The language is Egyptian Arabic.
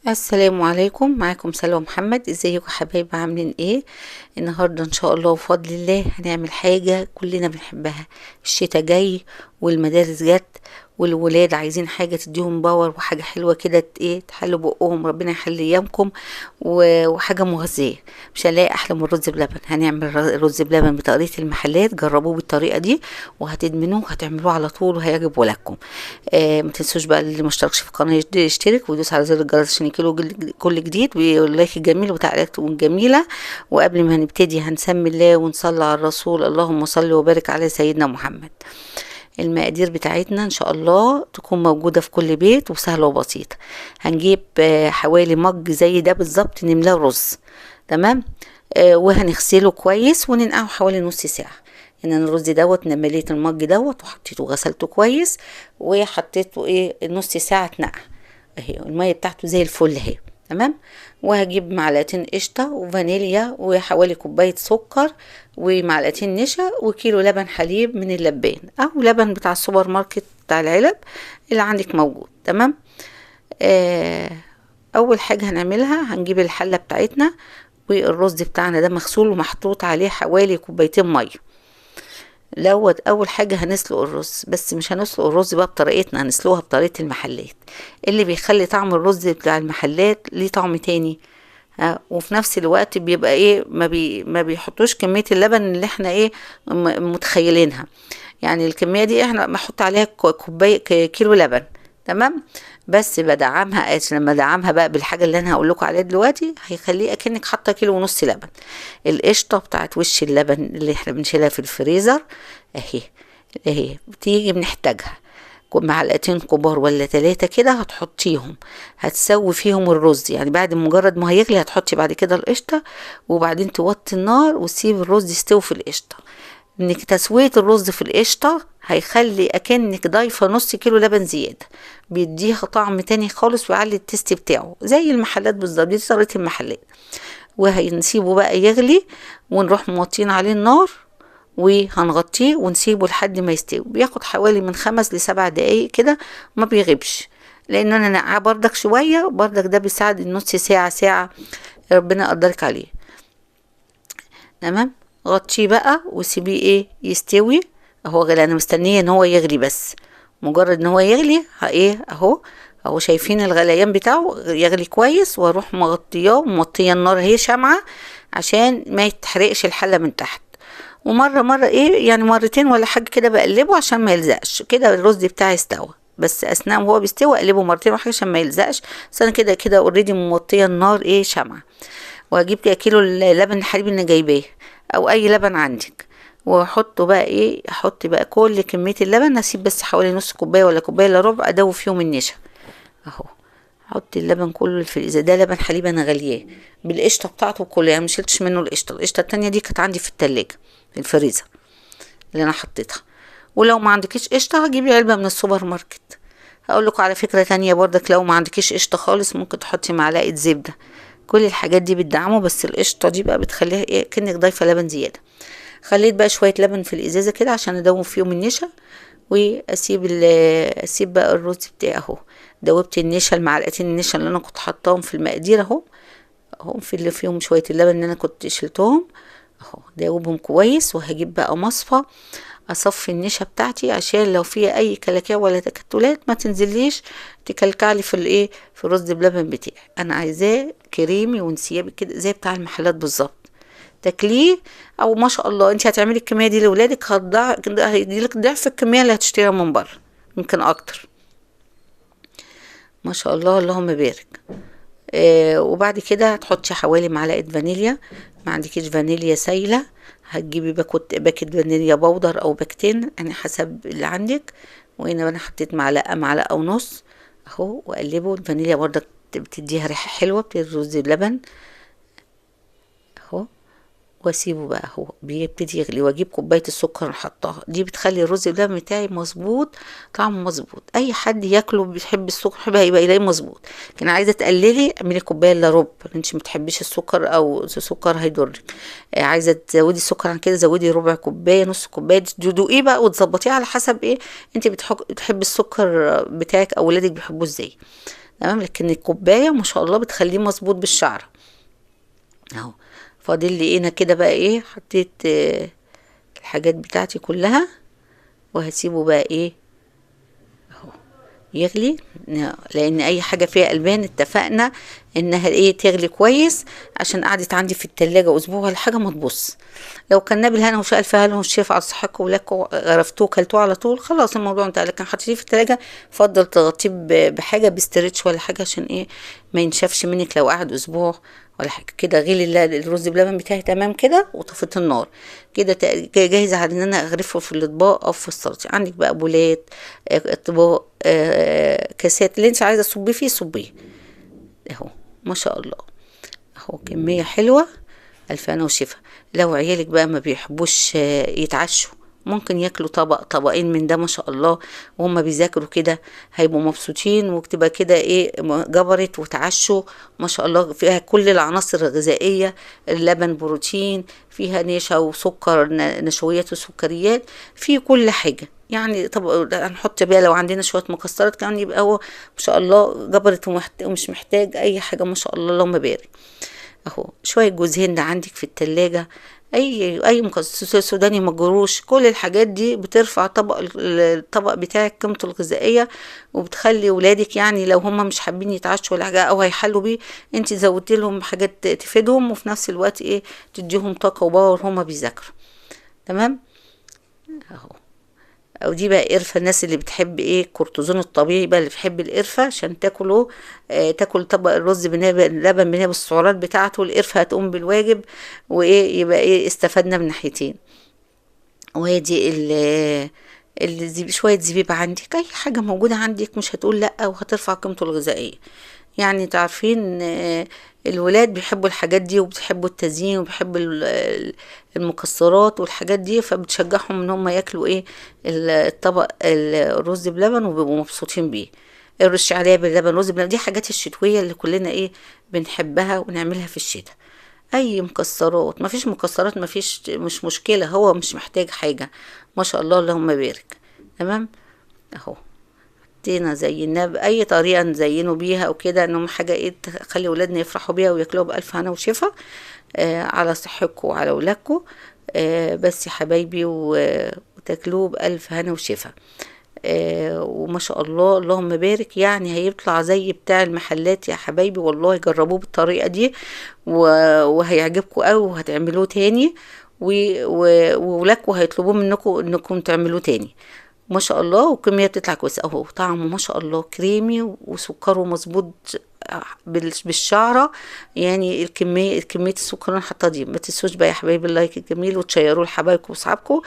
السلام عليكم، معاكم سلوى محمد. ازيكم حبايب؟ عاملين ايه النهارده؟ ان شاء الله وبفضل الله هنعمل حاجة كلنا بنحبها. الشتاء جاي والمدارس جت والولاد عايزين حاجة تديهم power وحاجه حلوة كده ايه تحلوا بقهم، ربنا يحلي ايامكم، وحاجه مغذيه. مش هنلاقي احلى من الرز بلبن. هنعمل رز بلبن بطريقة المحلات، جربوه بالطريقة دي وهتدمنوه وهتعملوه على طول وهيعجب ولادكم. ما تنسوش بقى اللي ما اشتركش في القناة يشترك ويدوس على زر الجرس عشان يجيله كل جديد، وال like الجميل وتعليقاتكم الجميلة. وقبل ما هنبتدي هنسمي الله ونصلي على الرسول، اللهم صل وبارك على سيدنا محمد. المقادير بتاعتنا ان شاء الله تكون موجودة في كل بيت وسهلة وبسيطة. هنجيب حوالي مج زي ده بالظبط نملاه رز، تمام؟ وهنغسله كويس وننقعه حوالي نص ساعة. ان انا الرز دوت مليت المج دوت وحطيته وغسلته كويس وحطيته ايه نص ساعة اتنقع اهي، المية بتاعته زي الفل اهي، تمام؟ وهجيب معلقتين قشطه وفانيليا وحوالي كوباية سكر ومعلقتين نشا وكيلو لبن حليب من اللبان او لبن بتاع السوبر ماركت بتاع العلب اللي عندك موجود، تمام؟ اول حاجة هنعملها هنجيب الحلة بتاعتنا والرز بتاعنا ده مغسول ومحطوط عليه حوالي كوبايتين مية. دوت اول حاجة هنسلق الرز، بس مش هنسلق الرز بقى بطريقتنا، هنسلقها بطريقة المحلات. اللي بيخلي طعم الرز بتاع المحلات ليه طعم تاني، وفي نفس الوقت بيبقى ايه ما بيحطوش كمية اللبن اللي احنا ايه متخيلينها. يعني الكمية دي احنا بنحط عليها كوباية كيلو لبن، تمام؟ بس بدعمها لما ادعمها بقى بالحاجة اللي انا هقول لكم عليها دلوقتي هيخليه اكنك حاطه كيلو ونص لبن. القشطه بتاعت وش اللبن اللي احنا بنشيلها في الفريزر اهي اهي بتيجي بنحتاجها، معلقتين كبار ولا 3 كده هتحطيهم، هتسوي فيهم الرز. يعني بعد مجرد ما هيغلي هتحطي بعد كده القشطه، وبعدين توطي النار وتسيب الرز يستوي في القشطه. انك تسويه الرز في القشطه هيخلي اكنك ضايفه نص كيلو لبن زيادة، بيديها طعم تاني خالص ويعلي التست بتاعه زي المحلات بالظبط. دي طريقه المحلات. وهنسيبه بقى يغلي ونروح موطين عليه النار وهنغطيه ونسيبه لحد ما يستوي. بياخد حوالي من 5 ل7 دقايق كده، ما بيغيبش لان انا نقعاه بردك شوية، بردك ده بيساعد نص ساعة ساعة ربنا يقدرك عليه، تمام؟ غطيه بقى وسيبيه ايه يستوي اهو. غلي، انا مستنيه ان هو يغلي، بس مجرد ان هو يغلي ايه اهو شايفين الغليان بتاعه يغلي كويس، واروح مغطياه وموطيه النار اهي شمعة عشان ما يتحرقش الحلة من تحت. ومرة مرة ايه يعني مرتين ولا حاجة كده بقلبه عشان ما يلزقش. كده الرز بتاعي استوى، بس اثناء ما هو بيستوي اقلبه مرتين وحاجه عشان ما يلزقش. بس انا كده كده already موطيه النار ايه شمعة. واجيب كده كيلو اللبن الحليب اللي جايباه او اي لبن عندك، واحطه بقى ايه، احط بقى كل كمية اللبن، هسيب بس حوالي نص كوباية ولا كوباية الا ربع ادوب فيهم النشا اهو. احط اللبن كله في الازازه، ده لبن حليب انا غلياه بالقشطه بتاعته كلها، يعني ما شلتش منه القشطه. القشطه التانية دي كانت عندي في التلاجة في الفريزر اللي انا حطيتها. ولو ما عندكيش قشطه هجيبي علبة من السوبر ماركت. هقول لكم على فكرة تانية برضك، لو ما عندكيش قشطه خالص ممكن تحطي معلقه زبدة. كل الحاجات دي بتدعمه، بس القشطه دي بقى بتخليها ايه كأنك ضايفه لبن زيادة. خليت بقى شوية لبن في الازازه كده عشان ادوب فيهم النشا، واسيب اسيب بقى الرز بتاعي اهو. دوبت النشا، المعلقتين النشا اللي انا كنت حطاهم في المقادير اهو اهو، في اللي فيهم شوية اللبن اللي انا كنت شلتهم اهو، دوبهم كويس. وهجيب بقى مصفى اصفي النشا بتاعتي عشان لو فيها اي كلاكيع ولا تكتلات ما تنزليش تكلكع لي في الايه في الرز بلبن بتاعي. انا عايزاه كريمي وانسيابي كده زي بتاع المحلات بالظبط، تاكليه او ما شاء الله. انت هتعملي الكمية دي لاولادك هيديلك ضعف الكمية اللي هتشتريها من بره، يمكن اكتر. ما شاء الله اللهم بارك. وبعد كده هتحطي حوالي معلقه فانيليا. ما عندكيش فانيليا سايله هتجيبي باكت فانيليا powder او باكتين يعني حسب اللي عندك. وهنا انا حطيت معلقه معلقه ونص اهو، واقلبه. الفانيليا برضك بتديها ريحه حلوة، بتدي الرز بلبن اهو. واسيبه بقى اهو بيبتدي يغلي، واجيب كوباية السكر نحطها. دي بتخلي الرز بلبن بتاعي مظبوط، طعمه مظبوط، اي حد ياكله بيحب السكر هيبقى يلاقيه مظبوط. لكن عايزه تقللي اعملي كوباية الا ربع، انت ما بتحبيش السكر او السكر هيضرك. عايزه تزودي السكر عن كده زودي ربع كوباية نص كوباية، تدوقيه بقى وتظبطيه على حسب ايه انت بتحبي السكر بتاعك او ولادك بيحبوه ازاي. تمام. لكن الكوباية ما شاء الله بتخليه مظبوط بالشعره اهو. فاضل لي هنا كده بقى ايه، حطيت الحاجات بتاعتي كلها، وهسيبه بقى ايه اهو يغلي، لان اي حاجة فيها البان اتفقنا انها ايه تغلي كويس، عشان قعدت عندي في التلاجة اسبوع ولا حاجة ما تبص. لو كان بالهنا وش الف هنا والشفا على صحتكم ولكم، غرفتوه كلتوه على طول خلاص الموضوع انتهى. لكن حطيتيه في التلاجة فضل تغطيه بحاجة بستريتش ولا حاجة عشان ايه ما ينشفش منك لو قعد اسبوع ولا حاجة. كده غلي الرز بلبن بتاعي تمام كده، وطفيت النار كده، جاهزة على ان انا اغرفه في الاطباق او في السلطة. عندك بقى بولات، اطباق، كاسات، اللي انت عايزه تصبيه فيه صبية اهو ما شاء الله اهو، كمية حلوة الف هنا وشفا. لو عيالك بقى ما بيحبوش يتعشوا ممكن ياكلوا طبق طبقين من ده ما شاء الله وهم بيذاكروا كده، هيبقوا مبسوطين، وتبقى كده ايه جبرت وتعشوا ما شاء الله. فيها كل العناصر الغذائية، اللبن بروتين، فيها نشا وسكر، نشويات وسكريات، في كل حاجة يعني. طب هنحط بقى لو عندنا شوية مكسرات كمان، يبقى هو ما شاء الله جبرت ومش محتاج اي حاجة ما شاء الله اللهم بارك اهو. شوية جوز هند عندك في التلاجة، اي مكسر سوداني مجروش، كل الحاجات دي بترفع الطبق بتاعك قيمته الغذائية، وبتخلي ولادك يعني لو هم مش حابين يتعشوا ولا حاجة او هيحلوا بيه، انت زودتي لهم حاجات تفيدهم، وفي نفس الوقت ايه تديهم طاقة وباور هما بيذاكروا تمام اهو. او دي بقى قرفه، الناس اللي بتحب ايه الكورتيزون الطبيعي بقى، اللي بتحب القرفه عشان تاكله، تاكل طبق الرز بلبن بناب السعرات بتاعته، القرفه هتقوم بالواجب، وايه يبقى ايه استفدنا من ناحيتين. وادي شوية زبيب عندك، اي حاجة موجودة عندك مش هتقول لا، وهترفع قيمته الغذائية. يعني تعرفين الولاد بيحبوا الحاجات دي، وبيحبوا التزيين، وبيحبوا المكسرات والحاجات دي، فبتشجعهم ان هم ياكلوا ايه الطبق الرز بلبن، وبيبقوا مبسوطين بيه. الرش عليها باللبن، رز بلبن، دي حاجات الشتوية اللي كلنا ايه بنحبها ونعملها في الشتاء. اي مكسرات، ما فيش مكسرات ما فيش، مش مشكلة، هو مش محتاج حاجة ما شاء الله اللهم بارك تمام اهو. حطينا زيناه باي طريقه نزينه بيها او كده، انهم حاجة ايه تخلي ولادنا يفرحوا بيها وياكلوها بالف هنا وشفا، على صحتكم وعلى ولادكم، بس يا حبايبي، وتاكلوه بالف هنا وشفا. وما شاء الله اللهم بارك، يعني هيطلع زي بتاع المحلات يا حبايبي والله. جربوه بالطريقة دي وهيعجبكم قوي، وهتعملوه تاني، وولادكم هيطلبوه منكم انكم تعملوه تاني ما شاء الله. والكميه بتطلع كويسة اهو، طعمه ما شاء الله كريمي، وسكره مظبوط بالشعره، يعني كمية السكر اللي انا حاطاها دي. ما تنسوش بقى يا حبايبي ال like الجميل، وتشيروه لحبايبكم واصحابكم.